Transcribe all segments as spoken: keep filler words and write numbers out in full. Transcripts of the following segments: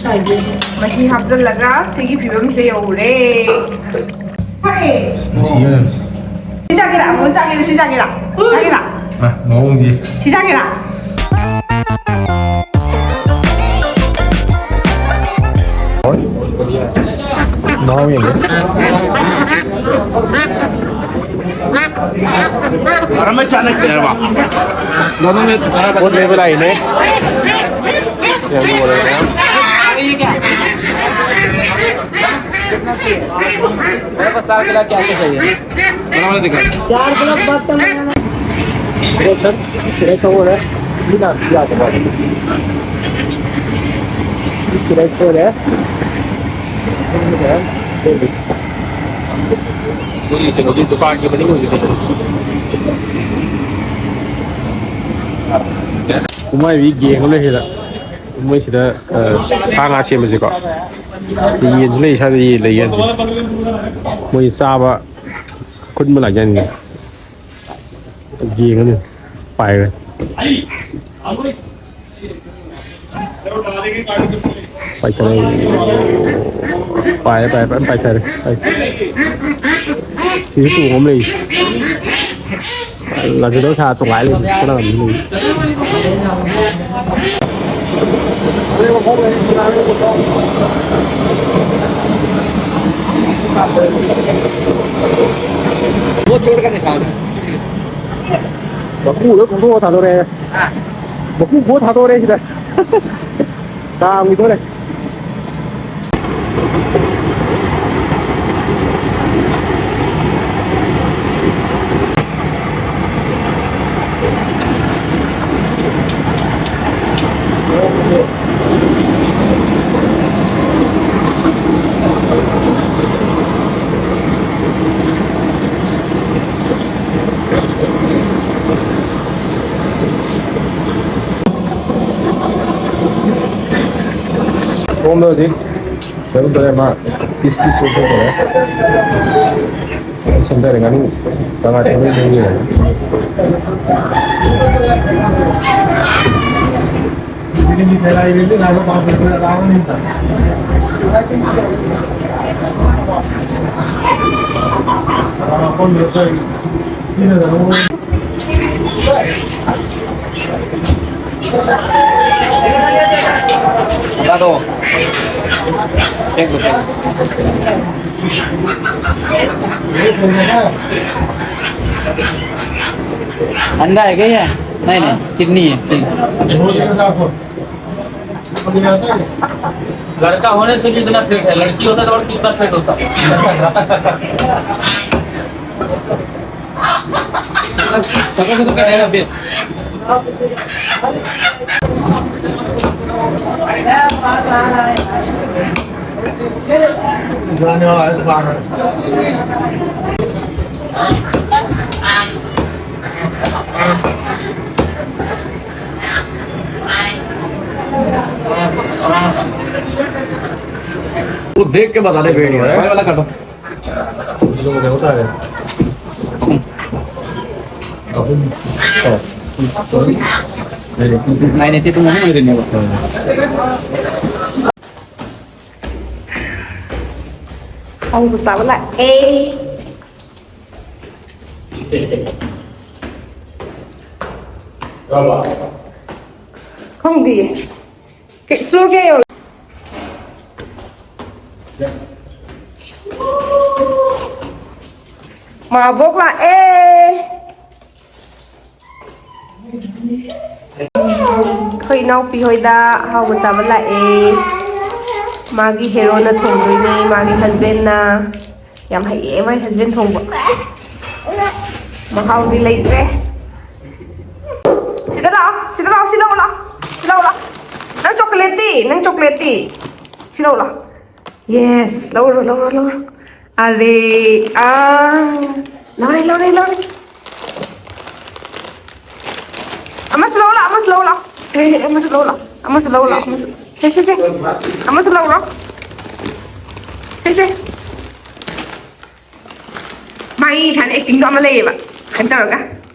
ꯃꯍꯤ ꯍꯥꯞꯆꯜꯂꯒ ꯁꯤꯒꯤ ꯐꯤꯕꯝꯁꯦ ꯌꯧꯔꯦ꯫ ꯍꯣꯏ꯫ ꯅꯨꯡꯁꯤꯌꯦ ꯌꯥꯝ꯫ ꯁꯤ ꯆꯥꯒꯦꯔꯥ? ꯑꯃꯨꯛ ꯆꯥꯒꯦꯔꯥ? ꯁꯤ ꯆꯥꯒꯦꯔꯥ? ꯆꯥꯒꯦꯔꯥ? ꯑ, ꯃꯑꯣꯡꯁꯦ꯫ ꯁꯤ ꯆꯥꯒꯦꯔꯥ? ꯃꯍꯥꯎ ꯌꯦꯡꯒꯦ꯫ ꯌꯥꯔꯕ? ꯄꯣꯠ ꯂꯩꯕ ꯂꯥꯛꯏꯅꯦ꯫ ꯌꯥꯝ ꯂꯣꯏꯔꯦ ꯃꯌꯥꯝ꯫ ꯃꯣꯏ ꯀꯩꯅꯣꯒꯤ ꯗꯨꯀꯥꯟꯒꯤ ꯃꯅꯤꯡ ꯑꯣꯏꯗꯣꯏꯅꯦ꯫ ꯀꯨꯝꯍꯩꯒꯤ ꯒꯦꯡ ꯑꯃ ꯂꯩ ꯁꯤꯗ꯫ ꯃꯣꯏ ꯁꯤꯗ, ꯑ, ꯁꯥ ꯉꯥ ꯁꯦꯝꯕꯁꯦꯀꯣ꯫ ꯌꯦꯟꯁꯨ ꯂꯩ, ꯁ꯭ꯋꯥꯏꯗ ꯌꯦꯟ ꯂꯩ, ꯌꯦꯟꯁꯦ꯫ ꯃꯣꯏ ꯆꯥꯕ ꯈꯨꯟꯕ ꯂꯥꯛꯆꯅꯤꯅꯦ꯫ ꯌꯦꯡꯉꯅꯤ꯫ ꯄꯥꯏꯔꯦ꯫ ꯄꯥꯏꯊꯔꯦ꯫ ꯄꯥꯏꯔꯦ, ꯄꯥꯏꯔꯦ, ꯐꯖꯅ ꯄꯥꯏꯊꯔꯦ꯫ ꯄꯥꯏ-, ꯁꯤꯁꯨ ꯇꯣꯡ ꯑꯃ ꯂꯩ꯫ ꯂꯥꯖꯗꯕ ꯁꯥ ꯇꯣꯡꯉꯥꯏ ꯂꯩ꯫ ꯀꯅꯥ ꯂꯩ? ꯃꯀꯨ ꯂꯣꯏ ꯈꯣꯛꯇꯣꯛꯑ ꯊꯥꯗꯣꯔꯛꯑꯦ꯫ ꯃꯀꯨ ꯈꯣꯛꯑ ꯊꯥꯗꯣꯔꯛꯑꯦ ꯁꯤꯗ꯫ ꯀꯥꯝꯈꯤꯗꯣꯔꯦ꯫ ꯁꯣꯝꯗ ꯍꯧꯖꯤꯛ ꯀꯩꯅꯣ ꯇꯧꯔꯦ, ꯃꯥ ꯄꯤꯁ ꯄꯤꯁ ꯑꯣꯟꯊꯣꯛ ꯇꯧꯔꯦ꯫ ꯁꯦꯝꯊꯔꯦ, ꯉꯥꯅꯨ ꯀꯪꯂꯥ ꯁꯦꯝꯕꯒꯤ ꯃꯑꯣꯡ ꯌꯦꯡꯉꯣ꯫ बता दो। फेंक दो, फेंक दो। अंडा है क्या ये? नहीं, नहीं, किडनी है, तीन। लड़का होने से भी इतना फिट है, लड़की होता तो और कितना फिट होता। वो देख के बताने पेड़ नहीं है। वाला काटो। नाही नाही, ते तुम्हाला माहिती नाही. ꯑꯍꯧꯕ ꯆꯥꯕ ꯂꯥꯛꯑꯦ. ꯈꯪꯗꯤꯌꯦ. ꯀꯩ-, ꯐ꯭ꯂꯣꯔ ꯀꯌꯥ ꯌꯧꯔꯦ? ꯃꯥꯕꯣꯛ ꯂꯥꯛꯑꯦ. ꯑꯩꯈꯣꯏ ꯏꯅꯥꯎꯄꯤ ꯍꯣꯏꯗ ꯑꯍꯥꯎꯕ ꯆꯥꯕ ꯂꯥꯛꯑꯦ. ꯃꯥꯒꯤ ꯍꯦꯔꯣꯅ ꯊꯣꯡꯗꯣꯏꯅꯦ, ꯃꯥꯒꯤ ꯍꯁꯕꯦꯟꯅ. ꯌꯥꯝ ꯍꯩꯌꯦ ꯃꯥꯏ ꯍꯁꯕꯦꯟ ꯊꯣꯡꯕ. ꯃꯍꯥꯎꯗꯤ ꯂꯩꯇ꯭ꯔꯦ. ꯁꯤꯗ ꯂꯥꯛꯑꯣ, ꯁꯤꯗ ꯂꯥꯛꯑꯣ, ꯁꯤ ꯂꯧꯔꯨ ꯂꯥꯛꯑꯣ, ꯁꯤ ꯂꯧꯔꯨ ꯂꯥꯛꯑꯣ. ꯅꯪ ꯆꯣꯀ꯭ꯂꯦꯠꯇꯤ? ꯅꯪ ꯆꯣꯀ꯭ꯂꯦꯠꯇꯤ? ꯁꯤ ꯂꯧꯔꯨ ꯂꯥꯛꯑꯣ. ꯌꯦꯁ, ꯂꯧꯔꯣ, ꯂꯧꯔꯣ, ꯂꯧꯔꯣ. ꯑꯔꯦ, ꯑꯥ, ꯂꯧꯔꯦ, ꯂꯧꯔꯦ, ꯂꯧꯔꯦ. ꯑꯃꯁꯨ ꯂꯧꯔꯣ ꯂꯥꯛꯑꯣ, ꯑꯃꯁꯨ ꯂꯧꯔꯣ ꯂꯥꯛꯑꯣ. ꯑꯦ, ꯑꯦ, ꯑꯃꯁꯨ ꯂꯧꯔꯣ ꯂꯥꯛꯑꯣ, ꯑꯃꯁꯨ ꯂꯧꯔꯣ ꯂꯥꯛꯑꯣ, ꯑꯃꯁꯨ. ꯁꯦ, ꯁꯦ, ꯁꯦ. ꯑꯃꯁꯨ ꯂꯧꯔꯣ. ꯁꯦ, ꯁꯦ. ꯃꯥꯒꯤ ꯊꯥꯏꯅ ꯑꯦꯛꯇꯤꯡꯗꯣ ꯑꯃ ꯂꯩꯌꯦꯕ, ꯁꯨꯃꯥꯏꯅ ꯇꯧꯔꯒ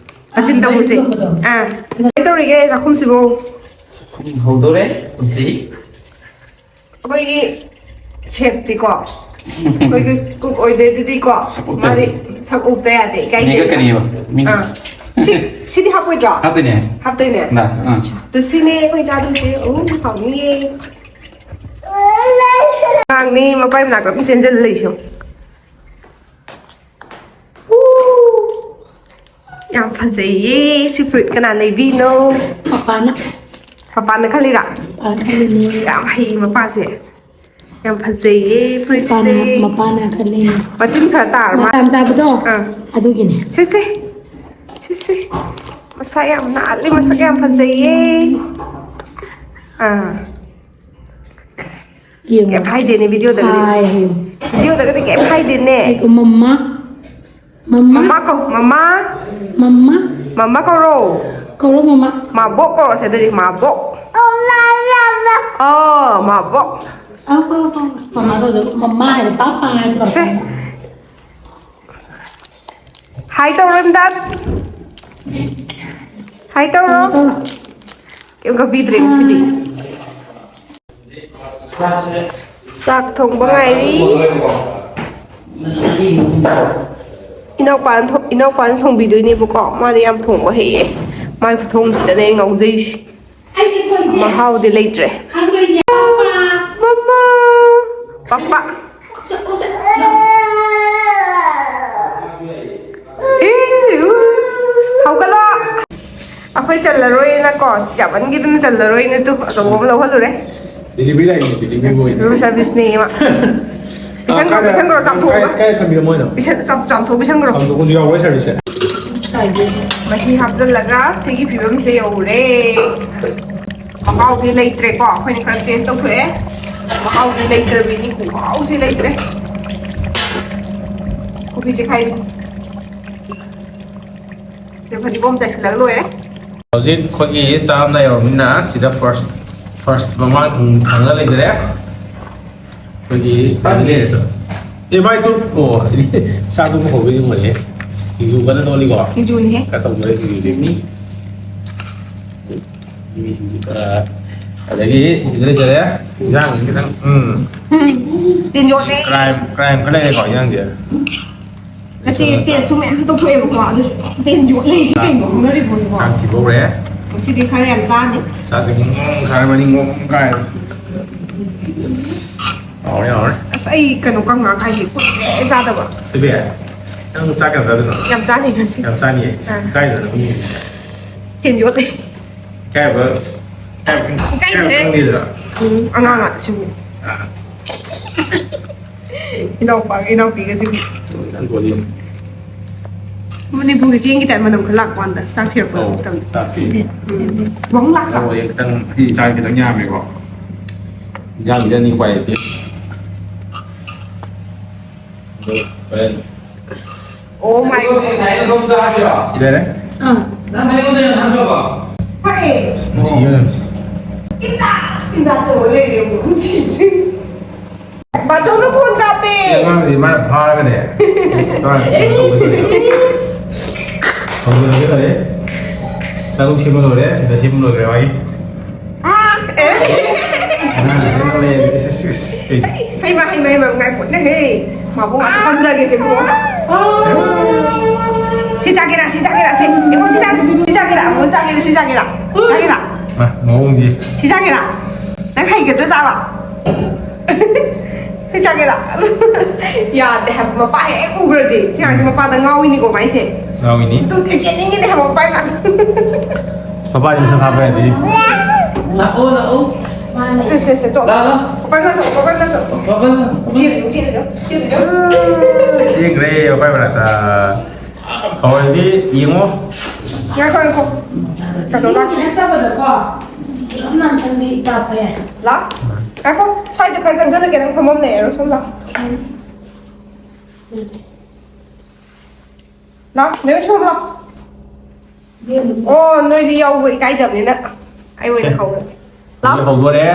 ꯃꯆꯤꯟ ꯇꯧꯕꯁꯦ. ꯑꯥ, ꯀꯃꯥꯏꯅ ꯇꯧꯔꯤꯒꯦ ꯆꯥꯛꯈꯨꯝꯁꯤꯕꯨ? ꯍꯧꯗꯣꯔꯦ ꯍꯧꯖꯤꯛ꯫ ꯑꯩꯈꯣꯏꯒꯤ ꯁꯦꯞꯇꯤꯀꯣ, ꯑꯩꯈꯣꯏꯒꯤ ꯀꯨꯛ ꯑꯣꯏꯗꯣꯏꯗꯨꯗꯤꯀꯣ, ꯁꯛ ꯎꯞꯄ ꯃꯥꯗꯤ ꯌꯥꯗꯦ꯫ ꯁꯛ ꯎꯞꯄ ꯌꯥꯗꯦ, ꯏꯀꯥꯏꯖꯩ꯫ ꯅꯦꯒ ꯀꯔꯤꯑꯕ? ꯃꯤ ꯑꯥ꯫ ꯁꯤ, ꯁꯤꯗꯤ ꯍꯥꯞꯄꯣꯏꯗ꯭ꯔꯣ? ꯍꯥꯞꯇꯣꯏꯅꯦ꯫ ꯍꯥꯞꯇꯣꯏꯅꯦ? ꯅ, ꯑꯥ꯫ ꯑꯗꯨ ꯁꯤꯅꯦ ꯑꯩꯈꯣꯏ ꯆꯥꯗꯣꯏꯁꯦ꯫ ꯎ, ꯍꯥꯎꯅꯤꯌꯦ꯫ ꯑꯉꯥꯡꯅꯤ ꯃꯄꯥꯏ ꯃꯅꯥꯛꯇ ꯑꯗꯨꯝ ꯆꯦꯟꯖꯜ ꯂꯩꯁꯦ꯫ ꯎ! ꯌꯥꯝ ꯐꯖꯩꯌꯦ꯫ ꯁꯤ ꯐꯨꯔꯤꯠ ꯀꯅꯥ ꯂꯩꯕꯤꯅꯣ? ꯄꯄꯥꯅ꯫ ꯄꯄꯥꯅ ꯈꯜꯂꯤꯔꯥ? ꯄꯄꯥꯅ ꯈꯜꯂꯤꯅꯦ꯫ ꯌꯥꯝ ꯍꯩ ꯃꯄꯥꯁꯦ꯫ ꯌꯥꯝ ꯐꯖꯩꯌꯦ ꯃꯄꯥꯅ, ꯐꯨꯔꯤꯠꯁꯦ꯫ ꯃꯄꯥꯅ ꯈꯜꯂꯤꯅꯦ꯫ ꯃꯇꯨꯡ ꯈꯔ ꯇꯥꯔ ꯃꯥ ꯃꯥ ꯌꯥꯝ ꯆꯥꯕꯗꯣ? ꯑꯥ꯫ ꯑꯗꯨꯒꯤꯅꯦ꯫ ꯁꯤꯁꯦ꯫ ꯁꯤꯁꯦ꯫ ꯃꯁꯥ ꯌꯥꯝ ꯅꯥꯜꯂꯤ, ꯃꯁꯛ ꯌꯥꯝ ꯐꯖꯩꯌꯦ꯫ ꯑꯥ꯫ ꯌꯦꯡꯉꯣ꯫ ꯀꯩꯝ ꯍꯥꯏꯗꯦꯅꯦ ꯚꯤꯗꯤꯑꯣꯗꯒꯗꯤ꯫ ꯍꯥꯏ ꯍꯥꯏꯌꯣ꯫ ꯚꯤꯗꯤꯑꯣꯗꯒꯗꯤ ꯀꯩꯝ ꯍꯥꯏꯗꯦꯅꯦ꯫ ꯍꯥꯏꯌꯣ, ꯃꯝꯃꯥ꯫ ꯃꯝꯃꯥ꯫ ꯃꯃꯥ ꯀꯧ, ꯃꯃꯥ꯫ ꯃꯝꯃꯥ꯫ ꯃꯃꯥ ꯀꯧꯔꯣ꯫ ꯀꯧꯔꯣ, ꯃꯃꯥ꯫ ꯃꯥꯕꯣꯛ ꯀꯧꯔꯣꯁꯦ ꯑꯗꯨꯗꯤ, ꯃꯥꯕꯣꯛ꯫ ꯑꯣ, ꯃꯥꯕꯣꯛ꯫ ꯑꯧ, ꯑꯧ, ꯑꯧ꯫ ꯃꯃꯥ ꯀꯧꯗꯣ, ꯃꯃꯥ ꯍꯥꯏꯅ ꯄꯥꯛ ꯄꯥꯛ ꯍꯥꯏꯅ ꯁꯦ꯫ ꯀꯧꯔꯛꯀꯅꯣ꯫ ꯍꯥꯏ ꯇꯧꯔꯣ, ꯏꯝꯗꯥꯗ꯫ ꯍꯥꯏ ꯇꯧꯔꯣ꯫ ꯍꯥꯏ ꯇꯧꯔꯣ꯫ ꯀꯩꯝ ꯀꯞꯄꯤꯗ꯭ꯔꯦ ꯉꯁꯤꯗꯤ꯫ ꯆꯥꯛ ꯊꯣꯡꯕ ꯉꯥꯏꯔꯤ꯫ ꯏꯅꯥꯎꯄꯥꯅ ꯊꯣ-, ꯏꯅꯥꯎꯄꯥꯅ ꯊꯣꯡꯕꯤꯗꯣꯏꯅꯦꯕꯀꯣ꯫ ꯃꯥꯗꯤ ꯌꯥꯝ ꯊꯣꯡꯕ ꯍꯩꯌꯦ꯫ ꯃꯥꯏ ꯈꯨꯊꯣꯡꯁꯤꯗꯅꯦ ꯑꯩ ꯉꯥꯎꯖꯩꯁꯦ꯫ ꯃꯍꯥꯎꯗꯤ ꯂꯩꯇ꯭ꯔꯦ꯫ ꯃꯃꯥ! ꯄꯄꯥ! ꯏ, ꯎ, ꯍꯧꯒꯠꯂꯣ꯫ ꯑꯩꯈꯣꯏ ꯆꯜꯂꯔꯣꯏꯅꯀꯣ, ꯌꯥꯝꯃꯟꯈꯤꯗꯅ ꯆꯜꯂꯔꯣꯏꯅ ꯇꯨ ꯑꯆꯧꯕ ꯑꯃ ꯂꯧꯍꯜꯂꯨꯔꯦ꯫ Delivery ꯂꯥꯛꯏꯅꯦ, delivery boy꯫ Room service ꯅꯦ ꯃꯥ꯫ ꯄꯤꯁꯟꯈ꯭ꯔꯣ, ꯑꯥ, ꯀꯥꯏꯗ, ꯄꯤꯁꯟꯈ꯭ꯔꯣ, ꯆꯥꯝꯊꯣꯛꯑꯒ꯫ ꯀꯥꯏꯗ, ꯀꯥꯏꯗ ꯊꯝꯕꯤꯔꯝꯃꯣ ꯍꯥꯏꯅꯣ? ꯄꯤꯁꯟ-, ꯆꯥꯝ-, ꯆꯥꯝꯊꯣꯛ, ꯄꯤꯁꯟꯈ꯭ꯔꯣ꯫ ꯆꯥꯝꯊꯣꯛꯄꯁꯨ ꯌꯥꯎꯕ꯭ꯔꯥ service ꯁꯦ? ꯃꯍꯤ ꯍꯥꯞꯆꯜꯂꯒ ꯁꯤꯒꯤ ꯐꯤꯕꯝꯁꯦ ꯌꯧꯔꯦ꯫ ꯃꯍꯥꯎꯗꯤ ꯂꯩꯇ꯭ꯔꯦꯀꯣ, ꯑꯩꯈꯣꯏꯅ ꯈꯔ taste ꯇꯧꯊꯣꯛꯑꯦ꯫ ꯃꯍꯥꯎꯗꯤ ꯂꯩꯇ꯭ꯔꯕꯤꯅꯤ, ꯈꯨꯍꯥꯎꯁꯤ ꯂꯩꯇ꯭ꯔꯦ꯫ ꯀꯣꯐꯤꯁꯦ ꯈꯥꯏꯕꯤꯅꯤ꯫ ꯁꯤꯗ ꯐꯗꯤꯒꯣꯝ ꯆꯥꯏꯁꯤꯜꯂꯒ ꯂꯣꯏꯔꯦ꯫ ꯍꯧꯖꯤꯛ ꯑꯩꯈꯣꯏꯒꯤ ꯆꯥꯔꯝꯗꯥꯏ ꯌꯧꯔꯕꯅꯤꯅ ꯁꯤꯗ first, first ꯃꯃꯥ ꯊꯣꯡ-, ꯊꯣꯡꯉ ꯂꯩꯖꯔꯦ꯫ ꯑꯩꯈꯣꯏꯒꯤ ꯆꯥꯛ ꯂꯦꯁꯇꯣ꯫ ꯑꯦ, ꯚꯥꯏ, ꯇꯨ-, ꯑꯣ, ꯆꯥꯛ ꯇꯨ ꯍꯧꯕ ꯌꯦꯡꯉꯨꯔꯦ꯫ ꯁꯤꯡꯖꯨ ꯀꯟꯅ ꯇꯧꯔꯤꯀꯣ? ꯁꯤꯡꯖꯨꯅꯤꯍꯦ꯫ ꯈꯔ ꯇꯧꯗꯣꯔꯦ ꯁꯤꯡꯖꯨꯗꯤ꯫ ꯃꯤ ꯃꯤꯁꯤꯡꯁꯤ ꯈꯔ꯫ ꯑꯗꯒꯤ ꯁꯤꯗ ꯂꯩꯖꯔꯦ꯫ ꯏꯟꯖꯥꯡꯁꯤ ꯈꯤꯇꯪ, ꯎꯝ꯫ ꯇꯤꯟ ꯌꯣꯠꯂꯦ꯫ Crime, crime ꯈꯔ ꯂꯩꯔꯦꯀꯣ ꯏꯟꯖꯥꯡꯁꯦ꯫ ꯅꯠꯇꯦ, taste ꯁꯨ ꯃꯌꯥꯝ ꯇꯧꯊꯣꯛꯑꯦꯕꯀꯣ, ꯑꯗꯨ ꯇꯤꯟ ꯌꯣꯠ ꯂꯩꯁꯦ ꯀꯩꯅꯣ ꯍꯧꯅꯔꯤꯕꯣ ꯁꯤꯕꯣ? ꯆꯥꯛ ꯊꯤꯕ ꯍꯧꯔꯦ꯫ ꯉꯁꯤꯗꯤ ꯈꯔ ꯌꯥꯝ ꯆꯥꯅꯤ꯫ ꯆꯥꯛꯁꯦ ꯉꯣꯡ ꯉꯣꯡ ꯁꯥꯔꯦ, ꯃꯅꯤꯡ ꯉꯣꯡ ꯉꯣꯡ ꯀꯥꯏꯔꯦ꯫ ꯍꯥꯎꯔꯦ, ꯍꯥꯎꯔꯦ꯫ ꯑꯁ, ꯑꯩ ꯀꯩꯅꯣ ꯀꯪꯉꯥ ꯀꯥꯏꯁꯦ ꯀꯨꯏꯔꯦ ꯆꯥꯗꯕ꯫ ꯏꯕꯦ, ꯅꯪ ꯆꯥꯛ ꯀꯌꯥꯝ ꯆꯥꯗꯣꯏꯅꯣ? ꯌꯥꯝ ꯆꯥꯅꯤ ꯉꯁꯤ꯫ ꯌꯥꯝ ꯆꯥꯅꯤꯌꯦ? ꯑꯥ꯫ ꯀꯥꯏꯗꯅꯣ ꯅꯪ ꯌꯦꯡꯉꯤꯁꯦ? ꯇꯤꯟ ꯌꯣꯠꯂꯦ꯫ ꯀꯥꯏꯕ? ꯀꯥꯏꯕ? ꯏꯀꯥꯏꯖꯔꯦ꯫ ꯀꯥꯏꯕ ꯈꯪꯗꯦꯗꯅ? ꯎꯝ, ꯑꯉꯥꯡ ꯉꯥꯛꯇ ꯁꯤꯕꯨ꯫ ꯑꯥ꯫ ꯏꯅꯥꯎꯄꯥꯒ ꯏꯅꯥꯎꯄꯤꯒꯁꯤꯕꯨ꯫ ꯌꯥꯝ ꯒꯣꯜꯂꯤ꯫ ꯃꯅꯤꯄꯨꯔꯒꯤ ꯆꯦꯡꯒꯤ type ꯃꯅꯝ ꯈꯔ ꯂꯥꯛꯄ ꯋꯥꯅꯤꯗ, ꯆꯥꯛ ꯊꯤꯔꯛꯄ ꯑꯧ, ꯃꯇꯝꯗ꯫ ꯆꯥꯛꯁꯤ꯫ ꯎꯝ, ꯎꯝ꯫ ꯋꯥꯡ ꯂꯥꯛꯄ꯫ ꯑꯣ, ꯑꯩ ꯈꯤꯇꯪ, ꯑꯩ ꯏꯆꯥ ꯈꯤꯇꯪ ꯌꯥꯝꯃꯦꯀꯣ꯫ ꯏꯟꯖꯥꯡꯁꯤꯗꯅꯤ ꯎꯄꯥꯏ ꯂꯩꯇꯦ꯫ ꯑꯗꯨ ꯍꯣꯔꯦꯟ꯫ Oh my God꯫ ꯁꯤ ꯂꯩꯔꯦ꯫ ꯑꯥ꯫ ꯅꯪ ꯍꯥꯏꯔꯛꯑꯣꯅꯦ, ꯍꯥꯏꯔꯛꯑꯣ꯫ ꯍꯣꯏ꯫ ꯅꯨꯡꯁꯤꯌꯦ ꯃꯌꯥꯝꯁꯦ꯫ ꯏꯟꯗꯥ, ꯏꯟꯗꯥ ꯇꯧꯔ ꯂꯩꯔꯦ, ꯅꯨꯡꯁꯤꯗ꯭ꯔꯤ꯫ ꯕꯥꯆꯧꯅ phone ꯀꯥꯞꯄꯦ꯫ ꯑꯉꯥꯡꯗꯤ ꯃꯥꯅ ꯐꯥꯔꯒꯅꯦ꯫ ꯃꯥꯅ ꯀꯩꯅꯣ ꯇꯧꯗꯣꯏꯅꯦ꯫ ꯍꯧꯖꯤꯛ ꯍꯧꯖꯤꯛ ꯂꯣꯏꯔꯦ꯫ ꯆꯥꯂꯨꯛ ꯁꯦꯝꯕ ꯂꯣꯏꯔꯦ꯫ ꯁꯤꯗ ꯁꯦꯝꯕ ꯂꯣꯏꯈ꯭ꯔꯦ ꯃꯥꯒꯤ꯫ ꯑꯥ, ꯑꯦ꯫ ꯑꯉꯥꯡꯁꯦ ꯂꯩꯔꯦ꯫ ꯏꯁ, ꯏꯁ, ꯏꯁ, ꯏꯁ꯫ ꯍꯩꯃ, ꯍꯩꯃ, ꯍꯩꯃ, ꯉꯥꯏꯈꯣꯅꯦꯍꯦ꯫ ꯃꯥꯕꯨ ꯉꯥꯛꯇ ꯄꯥꯝꯖꯒꯦꯁꯦ, ꯏꯕꯨꯡꯉꯣ꯫ ꯁꯤ ꯆꯥꯒꯦꯔꯥ, ꯁꯤ ꯆꯥꯒꯦꯔꯥ, ꯁꯤ? ꯌꯦꯡꯉꯣ, ꯁꯤ ꯆꯥ-, ꯁꯤ ꯆꯥꯒꯦꯔꯥ? ꯑꯃꯨꯛ ꯆꯥꯒꯦꯔꯥ, ꯁꯤ ꯆꯥꯒꯦꯔꯥ? ꯆꯥꯒꯦꯔꯥ? ꯃꯥ, ꯃꯑꯣꯡꯁꯤ꯫ ꯁꯤ ꯆꯥꯒꯦꯔꯥ? ꯅꯪ ꯍꯩꯒꯗ꯭ꯔꯥ ꯆꯥꯕ? ꯁꯤ ꯆꯥꯒꯦꯔꯥ? ꯌꯥꯗꯦ ꯍꯥꯏꯕ, ꯃꯄꯥ ꯍꯦꯛ ꯎꯈ꯭ꯔꯗꯤ꯫ ꯁꯤ ꯑꯉꯥꯡꯁꯦ ꯃꯄꯥꯗ ꯉꯥꯎꯏꯅꯤꯀꯣ ꯃꯥꯏꯁꯦ꯫ ꯉꯥꯎꯏꯅꯤ꯫ ꯑꯗꯨꯝ ꯆꯦꯟꯅꯤꯡꯉꯤꯅꯦ ꯍꯥꯏꯕ ꯃꯄꯥ ꯏꯅꯥꯛꯇ꯫ ꯃꯄꯥꯁꯦ ꯃꯁꯛ ꯈꯪꯕ ꯌꯥꯗꯦ꯫ ꯂꯥꯛꯑꯣ, ꯂꯥꯛꯑꯣ꯫ ꯁꯦ, ꯁꯦ, ꯁꯦ, ꯆꯣ꯫ ꯂꯥꯛꯑꯣ, ꯂꯥꯛꯑꯣ꯫ ꯄꯥꯄꯥ ꯏꯅꯥꯛ ꯆꯣ, ꯄꯥꯄꯥ ꯏꯅꯥꯛ ꯆꯣ꯫ ꯄꯥꯄꯥ ꯏꯅꯥꯛ ꯆꯣ꯫ ꯆꯦꯜꯂꯨ, ꯆꯦꯜꯂꯨ, ꯆꯦꯜꯂꯨ꯫ ꯆꯦꯟꯈ꯭ꯔꯦ ꯃꯄꯥ ꯃꯅꯥꯛꯇ꯫ ꯍꯧꯔꯁꯤ, ꯌꯦꯡꯉꯣ꯫ ꯉꯥꯏꯈꯣ, ꯉꯥꯏꯈꯣ꯫ ꯀꯩꯅꯣ ꯂꯥꯛꯇ꯭ꯔꯤ꯫ ꯅꯠꯇꯕꯗꯀꯣ, ꯌꯦꯔꯨꯝ ꯑꯝꯇꯪꯗꯤ ꯀꯥꯞꯄ ꯌꯥꯏ꯫ ꯂꯥꯛ? ꯉꯥꯏꯈꯣ, ꯁ꯭ꯋꯥꯏꯗ ꯈꯔ ꯆꯪꯁꯤꯜꯂꯒꯦ, ꯅꯪ ꯐꯝꯐꯝ ꯂꯩꯔꯔꯣꯏ, ꯁꯣꯝ ꯂꯥꯛ꯫ ꯂꯥꯛ, ꯃꯦꯝ ꯁꯣꯝ ꯂꯥꯛ꯫ ꯌꯦꯔꯨꯝ꯫ ꯑꯣ, ꯅꯣꯏꯗꯤ ꯌꯥꯎꯕ ꯏꯀꯥꯏꯖꯕꯅꯤꯅ ꯑꯩ ꯑꯣꯏꯅ ꯁꯦ꯫ ꯍꯧꯔꯒꯦ꯫ ꯂꯥꯛ꯫ ꯍꯧꯖꯤꯛ ꯍꯧꯗꯣꯔꯦ꯫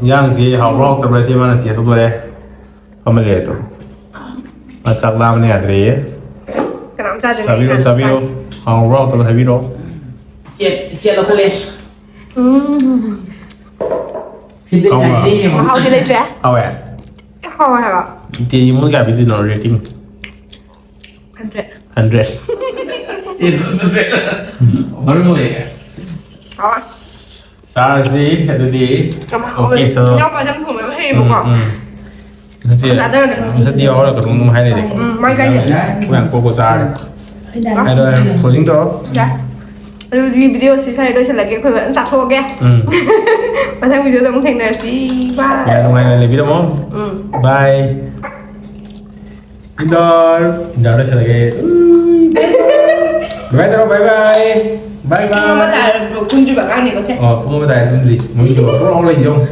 ꯏꯟꯖꯥꯡꯁꯤ ꯍꯥꯎꯕ꯭ꯔꯥ ꯍꯥꯎꯇꯕ꯭ꯔꯥ ꯁꯤ ꯃꯥꯅ test ꯇꯧꯗꯣꯔꯦ꯫ ꯐꯝꯃ ꯂꯩꯔꯦ ꯇꯨ꯫ ꯃꯥ ꯆꯥꯛ ꯂꯥꯝꯕꯅ ꯌꯥꯗ꯭ꯔꯦꯌꯦ꯫ ꯀꯅꯥꯝ ꯆꯥꯗ꯭ꯔꯦ꯫ ꯆꯥꯕꯤꯔꯣ, ꯆꯥꯕꯤꯔꯣ꯫ ꯍꯥꯎꯕ꯭ꯔꯥ ꯍꯥꯎꯇꯕ꯭ꯔꯥ ꯍꯥꯏꯕꯤꯔꯣ꯫ ꯏꯆꯦ, ꯏꯆꯦ ꯂꯧꯈꯠꯂꯦ꯫ ꯎꯝ꯫ ꯐꯤꯗꯕꯦꯛ ꯍꯥꯎꯕ꯭ꯔꯥ? ꯉꯥꯏꯔꯦ ꯌꯦꯡꯉꯣ꯫ ꯃꯍꯥꯎꯗꯤ ꯂꯩꯇ꯭ꯔꯦ꯫ ꯍꯥꯎꯋꯦ꯫ ꯍꯥꯎꯋꯦ ꯍꯥꯏꯕ꯫ ꯇꯦꯔꯤ ꯃꯣꯏ ꯀꯌꯥ ꯄꯤꯗꯣꯏꯅꯣ ꯔꯦꯇꯤꯡ? ꯍꯟꯗ꯭ꯔꯦꯠ꯫ ꯍꯟꯗ꯭ꯔꯦꯠ꯫ ꯃꯔꯨ ꯑꯣꯏꯌꯦ꯫ ꯍꯥꯎꯋꯦ꯫ ꯆꯥꯔꯁꯤ ꯑꯗꯨꯗꯤ꯫ ꯆꯝ- Okay, so ꯏꯅꯥꯎꯄꯥ ꯆꯝꯊꯣꯡ ꯃꯌꯥꯝ ꯍꯩꯌꯦꯕꯀꯣ꯫ ꯎꯝ, ꯎꯝ꯫ ꯃꯁꯤ ꯆꯥꯗꯔꯅꯦ꯫ ꯃꯁꯤ ꯌꯥꯎꯔꯒ ꯑꯗꯨꯝ ꯍꯥꯏꯔꯗꯤ꯫ ꯎꯝ, ꯃꯥꯏ ꯀꯥꯏꯅꯦ꯫ ꯌꯥꯝ ꯀꯣꯛ ꯆꯥꯔꯦ꯫ ꯑꯗꯣ ꯍꯧꯖꯤꯛ ꯇꯧꯔꯣ꯫ ꯌꯥ꯫ ꯑꯗꯨꯗꯤ ꯚꯤꯗꯤꯑꯣꯁꯤ ꯁ꯭ꯋꯥꯏꯗ ꯂꯣꯏꯁꯤꯜꯂꯒꯦ, ꯑꯩꯈꯣꯏ ꯐꯖꯅ ꯆꯥꯊꯣꯛꯑꯒꯦ꯫ ꯎꯝ꯫ ꯃꯊꯪ ꯚꯤꯗꯤꯑꯣꯗ ꯑꯃꯨꯛ ꯊꯦꯡꯅꯔꯁꯤ꯫ ꯕꯥꯏ꯫ ꯌꯥꯝ ꯅꯨꯡꯉꯥꯏꯅ ꯂꯩꯕꯤꯔꯝꯃꯣ꯫ ꯎꯝ꯫ ꯕꯥꯏ꯫ ꯏꯟꯗꯔ꯫ ꯏꯟꯗꯔ ꯂꯣꯏꯁꯤꯜꯂꯒꯦ꯫ ꯕꯥꯏ ꯇꯧꯔꯣ, ꯕꯥꯏ ꯕꯥꯏ꯫ ꯕꯥꯏ ꯄꯨꯡ ꯑꯃ ꯕꯥꯏ꯫ ꯇꯥꯔꯦ, ꯀꯨꯝꯗ꯭ꯔꯤꯕ ꯑꯉꯥꯡꯅꯤꯀꯣ ꯁꯦ꯫ ꯑꯣ, ꯄꯨꯡ ꯑꯃ ꯇꯥꯔꯦ ꯇꯨꯝꯗ꯭ꯔꯤ꯫ ꯃꯃꯤꯠ ꯇꯨꯝꯕ ꯄꯨꯡ ꯑꯃ ꯂꯩ ꯌꯦꯡꯉꯣ꯫